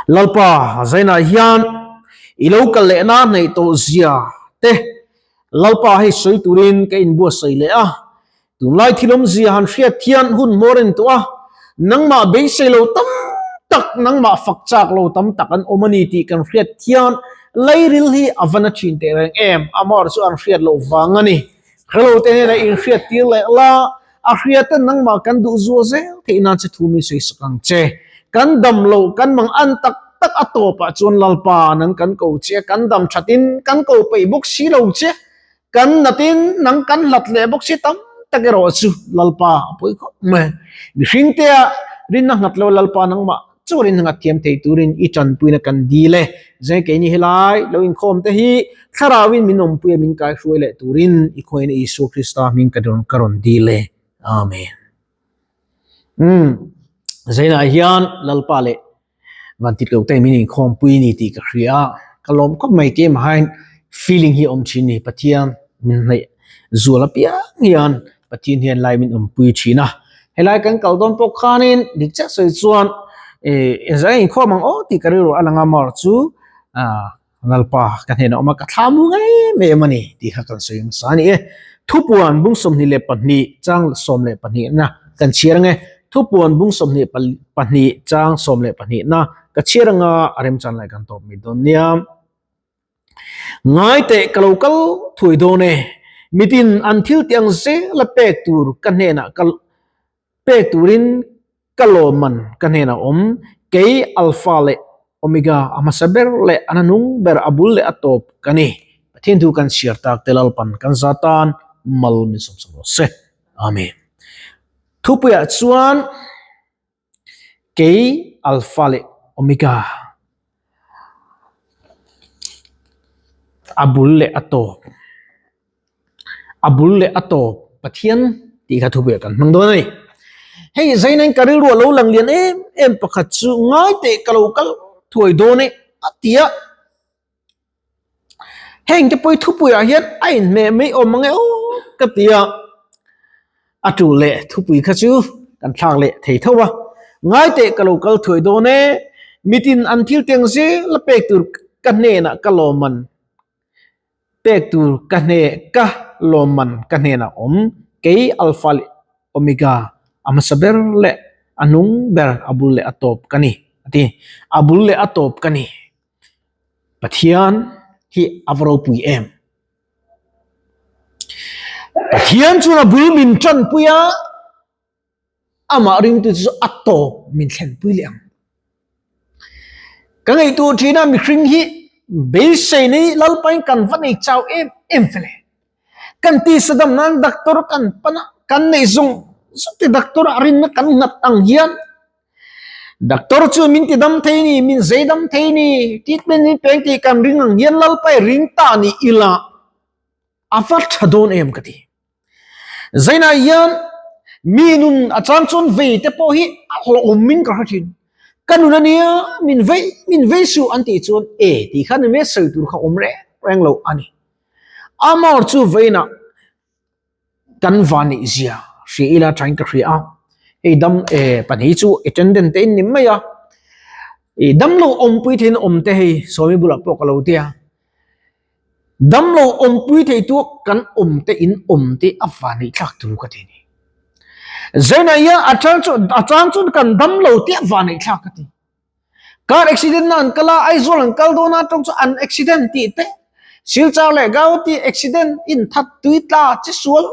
Lalpa zainah hian i lo kal leh na hnaih tawh zia te Lalpa hei sawi turin ka inbuatsaih leh a, tunlai thil awmzia han hriat hian hun hmawr en tawh a, nangmah beisei lo tam tak, nangmah fak chak lo tam tak an awm a ni tih kan hriat hian Lairil hi a va na thin teh reng em, amah chu an hriat loh vang a ni. Hrelo te hnenah inhriat tir leh la, a hria ten nangmah kan duh zual zel theih nan che thu min sawi sak ang che. Kan dam loh, kan mang an tak tak a tawpah chuan Lalpa nang kan ko che, kan dam thatin kan ko peih bawk si lo che, kan natin nang kan hlat leh bawk si tam tak erawh chu Lalpa a pawi khawp mai. Mihring tea rinna nghat lo Lalpa nangmah Chuan in ngat thiam thei turin i tanpuina kan dil e. Zai keini helai lo inkhawm te hi thlarauin min awmpui a min kaihruai leh turin i khawiin Isua Krista hming ka rawn ka rawn dil e. Amen. Umm Zainah hian Lalpa leh Vantit lo te min inkhawmpui ni tih ka hria a, ka lawm khawp mai keimah hian feeling hi a awm thin ni Pathian min hnaih zual apiang hian Pathian hian lai min awmpui thin a, helai kan kal dawn pawh khanin dik chiah sawi chuan eh engzah nge inkhawm ang aw tih ka rilru a lang a mar chu ah Lalpa ka hnenah awm a ka thla mu ngei em a ni tih kha kan sawi hmasa a ni e. Thupuan bung 22 chang 12 na kan chhiar ang e. Thupuan bung 22 chang 12 na ka chhiar anga a remchan lai kan tawp mai dawn nia. Ngai teh ka lo kal thuai dawn e, mitin an thil tih ang zela pek tur ka hnenah ka pek turin ka lawmman ka hnenah awm, kei Alpha leh Omega a hmasa ber leh a hnanung ber a bul leh a tawp ka ni. Pathian thu kan chhiar tak te Lalpan kan za tan mal min sawmsak rawh se. Amen. Thupuiah chuan. Kei Alpha leh Omega a bul leh a tawp a bul leh a tawp Pathian tih kha thubuai kan hmang dawn a ni. Hei zainain ka rilru a lo lang lian em em pakhat chu ngai teh ka lo kal thuai dawn e a ti a. Heng te pawh hi thupuiah hian a inhmeh mai awm ang e aw ka ti a, a tul leh thupui kha chu kan thlak leh thei tho a, ngai teh ka lo kal thuai dawn e, mitin an thil teng zel a pek tur ka hnenah ka lawmman pek tur ka hne ka lawmman ka hnenah awm kei Alpha leh Omega a hmasa ber leh a hnung ber a bul leh a tawp ka ni a ti, a bul leh a tawp ka ni. Pathian hi a va ropui em? Pathian chuan a bul min tanpui a, amah ringtu chu a tawp min thlenpui leh ang. Ka ngaihtuah thin a mihring hi beisei nei Lalpain kan va nei chau em em fel e. Kan tisa dam nan doctor kan pan a, kan neih zawng zawng te doctor ah rinna kan nghat ang hian Doctor chu min ti dam thei ni, min zei dam thei ni, treatment min peng tih kan ring ang hian Lalpa i ring ta ni ila a va tha dawn em ka ti. Zainah hian mi nun a chang chuan vei te pawh hi a hlawhawm in ka hre thin. Ka nun ania min vei min vei suh an tih chuan e tih khan enge sawi tur kha awm reng reng lo a ni. Amor chu veinah kan van neih zia hria ila thain ka hria a hei dam eh pahnih chu attendant te in ni mai a ih damlo awmpui theiin awm te hei sawmi bulah pawh ka lo tia damlo awmpui thei tu kan awm te in awm te a van neih thlak tur ka ti a ni zainah hian a chang chu a chang chuan kan damlo te a van neih thlak ka ti. Car accident na an kal a, Aizawl an kal dawn a tawng chu an accident tih te, Silchar leh Gauhati accident in that tui tla chi sual.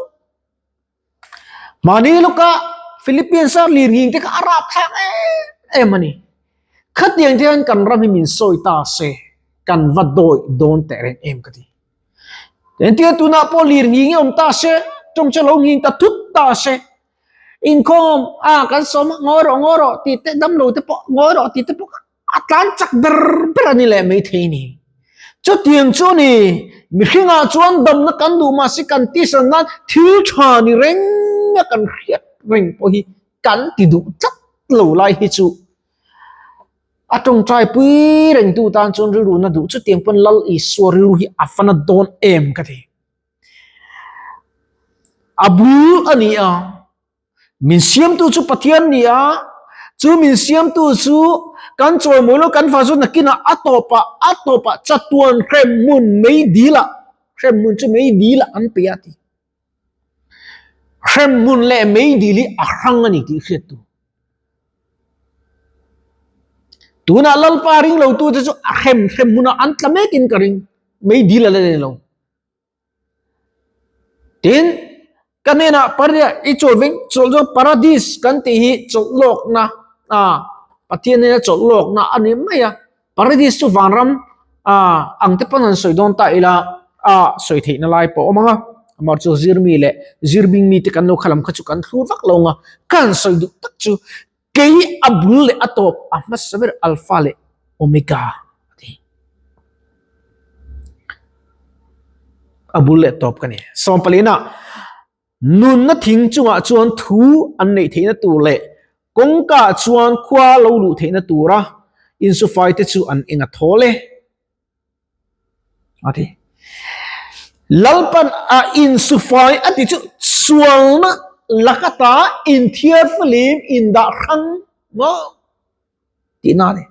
Mahni lawka Philippines a lirnghing te kha a rapthlak em em a ni. Khatiang te hian kan ram hi min sawi ta se kan va dawi dawn teh reng em ka ti. Engtin tunah pawh lirnghing hi awm ta se, tawng chu lo nghing ta thut ta se. Inkhawm a kan sawm a ngawi rawh ngawi rawh tih te damlo te pawh ngawi rawh tih te pawh kha a tlan chak ber ber a ni leh mai thei a ni. Chutiang chu a ni, mihringah chuan damna kan duh mahse kan tihsan nan thil tha ni reng a kan hriat reng pawh hi kan ti duh tlat lo lai hi chu a tawngtai pui rengtu tan chuan rilru na duh chutiang pawn Lal Isua rilru hi a va na dawn em ka ti. A bul a ni a, min siamtu chu Pathian ni a, Chu min siamtu chu kan chawimawi lo kan fa chu nakinah a tawpah a tawpah chatuan hremhmun mei dilah hremhmun chu mei dilah an pe a ti. Hremhmun leh mei dil hi a hrang a ni tih hriat tur. Tunah Lalpa ring lo tu te chu a hrem hremhmunah an tla mekin ka ring mei dil a la nei lo. Tin, ka hnenah paria i chawl veng chawl chu paradis kan tih hi chawlh lawkna a Pathian hnena chawlh lawkna a ni mai a. Paradis chu vanram a ang te pawn han sawi dawn ta ila a sawi theihna lai pawh a awm ang a. Amah chu zirmi leh zirbing mite kan lo khalam kha chu kan thlur vak lo ang a. Ka han sawi duh tak chu Kei a bul leh a tawp a hmasa ber Alpha leh Omega a ti. A bul leh tawp ka ni. Sawmpalina nunna thing chungah chuan thu an neih theihna tur leh kawngka chuan khua lo luh theihna tura insufai te chu an eng a thawl e. A ti. Lalpan a insufai a ti chu sualna lakata inthiar flim indah hrang maw tihna a ni.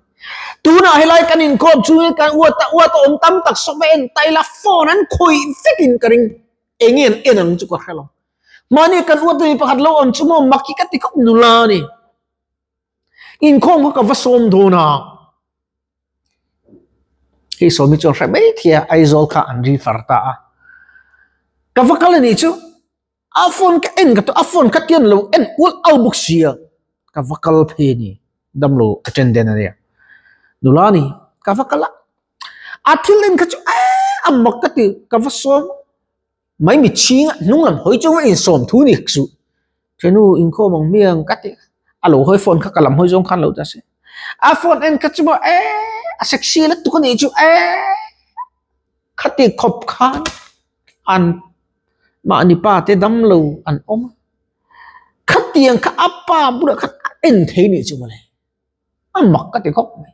Tunah helai kan inkhawm chungin kan uata uata awm tam tak sawm a en ta ila phone an khawih vekin ka ring. Enge an en ang chu ka hre lo. Mahni kan uata mi pakhat lo awm chu maw mak hi ka ti khawp nula a ni. Inkhawm kha ka va sawm dawn a. Hei sawmi chuan hre mai thei a, Aizawl kha an refer ta a. Ka va kal a nih chu, a phone ka en ka a phone kha tian lo en ual au bawk sia. Ka va kal phei a ni, damlo attendant a nia. Nula a ni, ka va kal a. A thil en kha chu eee a mak ka ti, ka va sawm. Mai mi chhing a hnung lam hawi chu insawm thu ni suh. Thenu inkhawm ang hmiang ka ti a lo hawi phone kha ka lam hawi zawng khan lo ta se. A phone en kha chu maw eee a sexy lutuk a nih chu eee khati khawp khan an mahni pa te dam lo an awm a. Khatiang kha a pa bulah khan a en thei nih chu mawle. A mak ka ti khawp mai.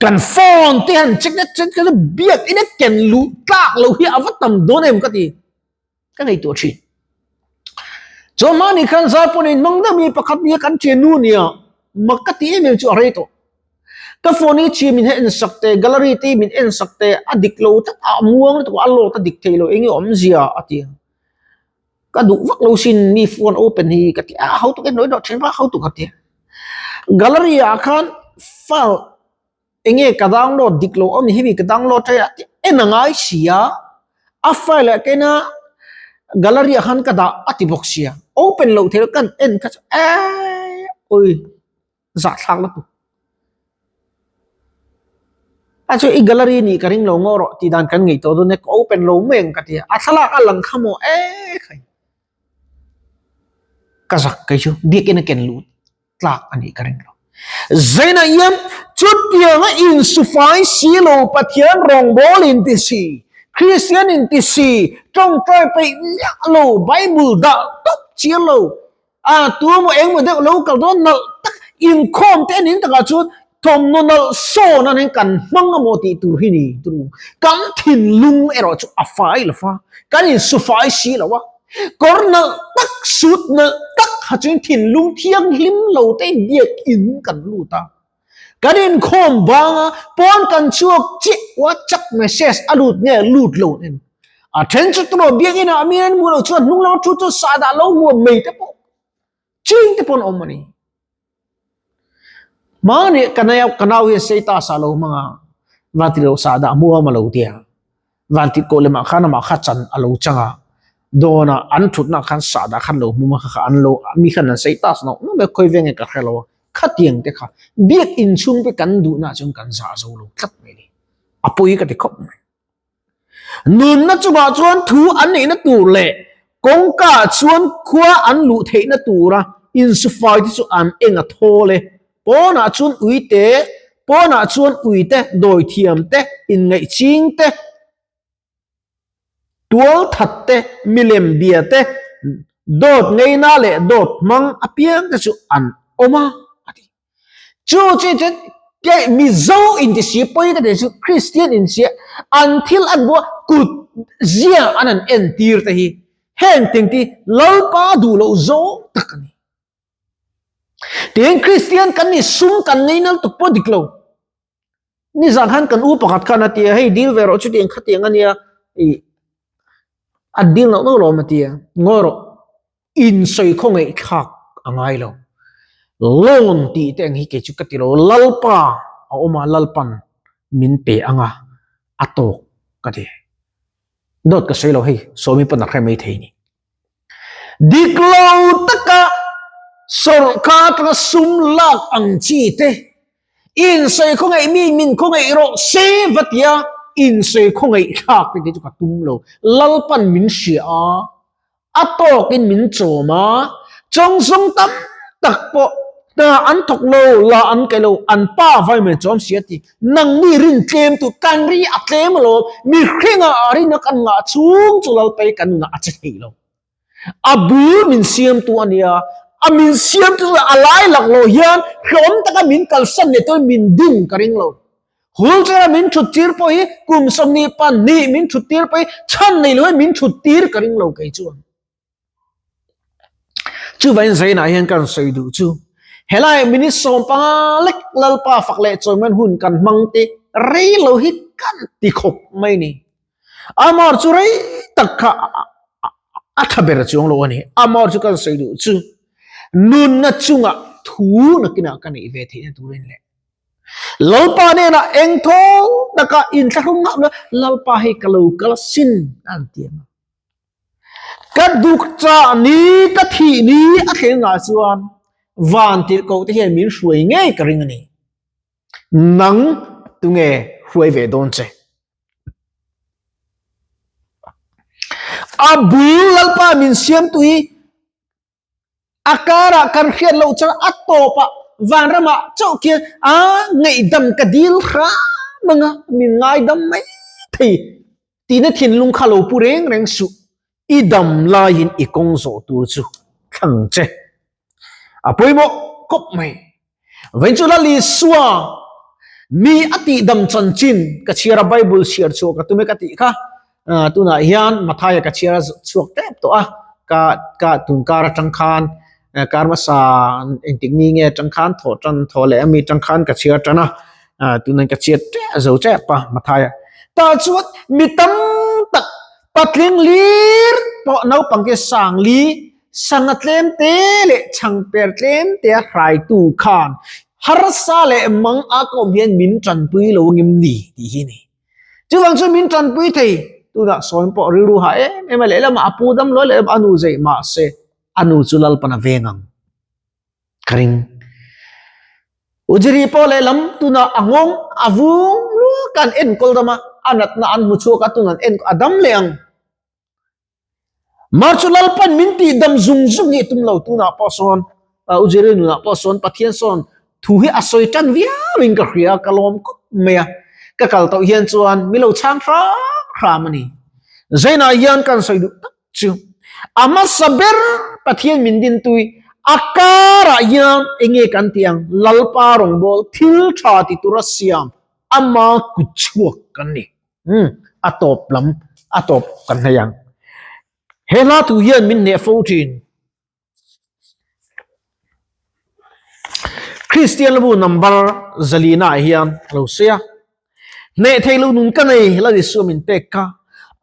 Kan phone te han check na check na biak ina ken luh tlak lo hi a va tam dawn em ka ti. Ka ngaihtuah thin. Chuan mahni khan zai pawh nei mang deuh mi pakhat nia kan thian nu nia mak ka ti em em chu a rei tawh. Ka phone hi chhia min en sak te gallery te min en sak te a dik lo tlat a muang lutuk a load a dik thei lo eng nge awmzia a ti a. Ka duh vak lo sin mi phone open hi ka ti a ho tuk e nawi dawh thin vak ho tuk a ti a. Gallery ah khan file eng nge ka download dik lo awm hemi ka download a tih en a ngai si a, a file ah kena gallery ah khan ka dah a ti bawk sia open loh theih loh kan en kha chu eee awi zahthlak lutuk. A chu i gallery nih ka ring lo ngaw rawh tih dan kan ngaih tawh dawn e ka open lo mai ang ka ti a, a thlalak a lang kha maw eee khai ka zak kei chu biakinn a ken luh tlak a nih ka ring lo. Zainah hian chutianga insufai si lo Pathian rawngbâwl inti si, Kristian inti si, tawngtai peih miah lo, Bible dah tawp chiang lo, a tu emaw eng emaw deuh lo kal dawn nalh tak inkhawm te anin takah chuan thawmhnaw nalh sawn anin kan hmang emaw tih tur hi ni turu. Kan thinlung erawh chu a fai lo fa, kan insufai si lo a. Kawr nalh tak, suit nalh tak ha chuan thinlung thianghlim lo te biakin kan lut a. Kan inkhawm bang a, pawn kan chhuak chiah WhatsApp message a lut nge lut lo en. A then chu turaw biakin ah mi an hmuh loh chuan hnung lama thu chu sahdah lo hmuam mai te pawh ching te pawh an awm a ni. Hmani ka nau ka nau hian status ah lo hmang a, Vantirhloh sahdah hmuam a lo ti a. Vantirhkoh lemah khan amah kha chan a lo chang a, dawnah an thutna khan sahdah khan lo hmum a kha kha an lo mi khan an status nauh nauh mai a, khawi veng nge ka hre lo a, khatiang te kha biak inchhung te kan duhna ah chuan kan zah zo lo tlat mai a ni, a pawi ka ti khawp mai. Nunna chungah chuan thu an neihna tur leh kawngka ah chuan khua an luh theihna tura insufai te chu an eng a thawl e. Pawnah chuan uite, pawnah chuan uite, dawithiam te, inngaihching te, tualthat te, milem bia te, dawt ngeina leh dawt hmang apiang te chu an awm a, a ti. Chu chu chuan ke Mizo intisi pawi ka tih chu Kristian insia an thil an bua kut zia an an entir te hi heng ting ti Lalpa duh loh zawng tak a ni. Tihian Kristian kan ni sum kan nei nal tuk pawh dik lo. Nizan khan kan u pakhat khan a ti a, hei dil ve rawh chutiang khatiang a nia, ih a dil loh loh lawm a ti a, ngawi rawh insawi khawngaih thlak a ngai lo. Loan tih te ang hi kei chu ka ti lo, Lalpa a awm a, Lalpan min pe ang a, a tawk ka ti. Dawt ka sawi lo hei, sawmi pawn a hre mai thei ni. Dik lo taka sawrhkar atanga sum lak ang chi te, insawi khawngaih mi min khawngaih rawh se va tia insawi khawngaih thlak te chu ka tum lo. Lalpan min hria a, a tawkin min chawm a, chawngzawng tam tak pawh hna an thawk lo, la an kaih lo, an pa vai mai chawm si a ti. Nangni rin tlem tu kan ri a tlem alawm, mihringa rina kan ngah chhung chu Lalpai kan ngah a che thei lo. A bul min siamtu a nia, a min siamtu chu a lai lak lo hian hlawm taka min kalsan leh turin min ding ka ring lo. Wheelchair a min thut tir pawh hi kum 22 min thut tir pawh hi chhan nei lo hian min thut tir ka ring lo kei chuan. Chuvain Zainah hian kan sawi duh chu helai minute 15 lek Lalpa fak leh chawiman hun kan hmang te rei lo hi kan ti khawp mai ni. Amar chu rei tak kha a tha ber chuang lo a ni. Amar chu kan sawi duh chu nunna chungah thu nakinah ka neih ve theihna turin leh Lalpa hnenah eng thawl taka inthlahrung ngah lo Lalpa hei ka lo kal sin an ti ang. Ka duk chah ni ka thih ni a thleng ngah chuan van tirhkoh te hian min hruai ngei ka ring a ni. Nang tunge hruai ve dawn che? A bul Lalpa min siamtu hi A karah kan hriat loh chuan a tawpah vanramah chauh khian a ngaihdam ka dil hram anga min ngaidam mai thei tihna thinlung kha lo pu reng reng suh. I dam laiin i kawng zawh tur chu thlang che. A pawimawh khawp mai. Vawiin chu Lal Isua mi a tihdam chanchin ka chhiar a, Bible chhiar chhuah ka tum e ka tih kha tunah hian Mathaia ka chhiar a chhuak tep tawh a, ka ka tun kar atang khan kar hmasa engtik ni nge atang khan thawh tan thawh leh ami atang khan ka chhiar tan a, tunah ka chhiar tep zo tep a Mathaia. Tah chuan mi tam tak patling lir pawh naupang te sang li Sangha tlem te leh chhangper tlem te a hraitu khan harsa leh mang a ka awm hian min tanpui lo ngim ni tih hi a ni. Chuvang chuan min tanpui thei tunah sawn pawh rilru ha em em a lehlamah a pu dam lawi leh a nu zei mahse a nu chu Lalpan a veng ang ka ring. Ujiri pawh lehlam tunah a nghawng a vung luak a an enkawl dam a, a natna an hmu chhuak a tunah an enkawl a dam leh ang. Mar chu Lalpan min tih dam zung zung hi tum lo tunah pawh sawn u Jerry nunah pawh sawn Pathian sawn thu hi a sawi tan viau in ka hria ka lawm khawp mai a ka kal tawh hian chuan mi lo chhang hram hram a ni Zainah hian kan sawi duh tak chu a hmasa ber Pathian min din tui a karah hian enge kan tih ang Lalpa rawngbâwl thil tha ti tura siam ama kut chhuak kan ni. Umm, a tawp lam, a tawp kan hnei ang. He hla thu hian min hneh fo thin. Kristian bu number zalina ah hian a lo sawi a, Hneh thei lo nun ka nei, Lal Isua min pek kha.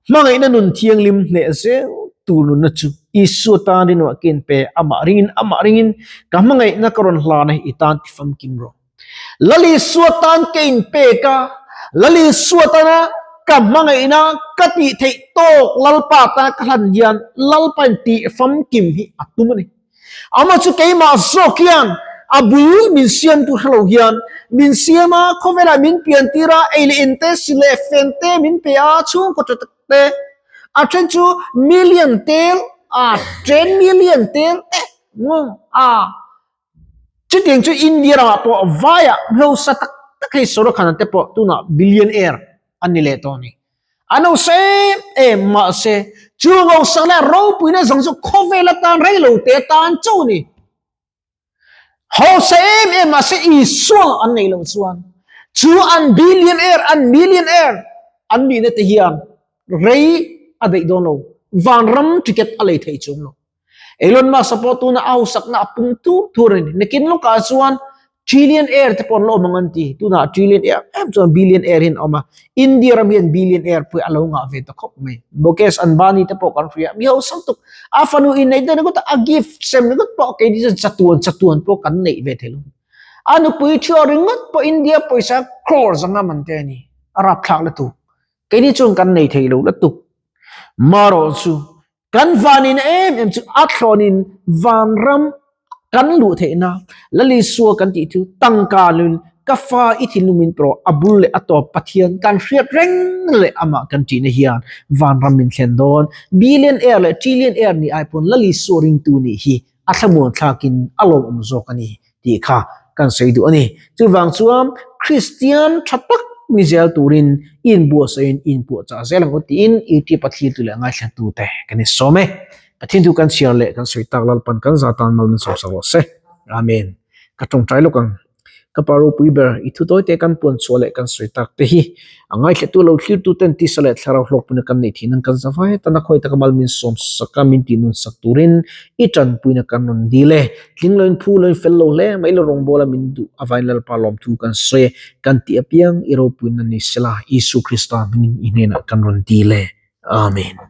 Hmangaihna nun thianghlim hneh zel tur nunna chu Isua tan rinawh ken pe, amah ringin, amah ringin ka hmangaihna ka rawn hlan a, i tan tifamkim rawh. Lal Isua tan ka inpek a, Lal Isua tana ka hmangaihna ka tih theih tawk Lalpa tana ka hlan hian Lalpa in tih famkim hi a tum a ni. Amah chu keimah zawk hian a bul min siamtu hre lo hian min siam a, khawvelah min pian tir a, ei leh in te, si leh fen te min pe a, chhungkaw tha tak te, a then chu million tel a, ten million tel te a. Chutiang chu India ramah pawh vaiah hausa tak tak hei Sawrkhan te pawh tunah billionaire an ni leh tawh a ni. An hausa em em mahse chu hausa leh ropuina zawng chu khawvel atan rei lo te atan chauh a ni. Hausa em em mahse Isua an neih loh chuan chu an billionaire an millionaire an nihna te hian rei a daih dawn lo, vanram ticket a lei thei chuang lo. Elon Musk a pawh tuna a hausakna a pung tur tur a ni. Nakin lawkah chuan trillion air te pawh an la awm ang an ti. Tunah trillion air em chuan billion air hian a awm a. India ram hian billion air pawh a lo ngah ve ta khawp mai. Mukesh Ambani te pawh kan hria. Mi hausa tuk a fanu inneih dawn ringawt a, a gift sem ringawt pawh keini chuan chatuan chatuan pawh kan neih ve thei lo. A nupui thiaw ringawt pawh India pawisa crore zanga man te a ni. A rapthlak lutuk. Keini chuan kan nei thei lo lutuk. Marawh chu Kan vanin em em chu a thlawnin vanram kan luh theihna Lalisua kan tih chu tangka lun ka fa i thinlung min pawh a bul leh a tawp Pathian kan hriat reng leh amah kan ṭihna hian vanram min thlen dawn. Billion air leh trillion air nih ai pawn Lalisua ringtu nih hi a thlamuan thlakin a lawmawm zawk a ni tih kha kan sawi duh a ni. Chuvang chuan Kristian tha tak ni zel turin inbuatsahin inpuahchah zel ang u tiin YouTube a thlirtu leh ngaithlatute kan insawm e. Pathian thu kan chhiar leh kan sawi tak Lalpan kan za tan mal min sawmsak rawh se. Amen. Ka tawngtai lawk ang. Ka pa ropui ber, i thu tawite kan puan chhuah leh kan sawi tak te hi a ngaithlatu lo thlirtu ten tisa leh thlarau hlawkpuina kan neih theih nan kan za vai tan a khawi taka mal min sawm sak a, min tih nun sak turin i tanpuina kan rawn dil e. Tling loin phu loin fel lo hle mai la rawngbawla min duh avain Lalpa lawmthu kan sawi e, kan tih apiang i ropuina ni sela Isu Krista hmingin i hnenah kan rawn dil e. Amen.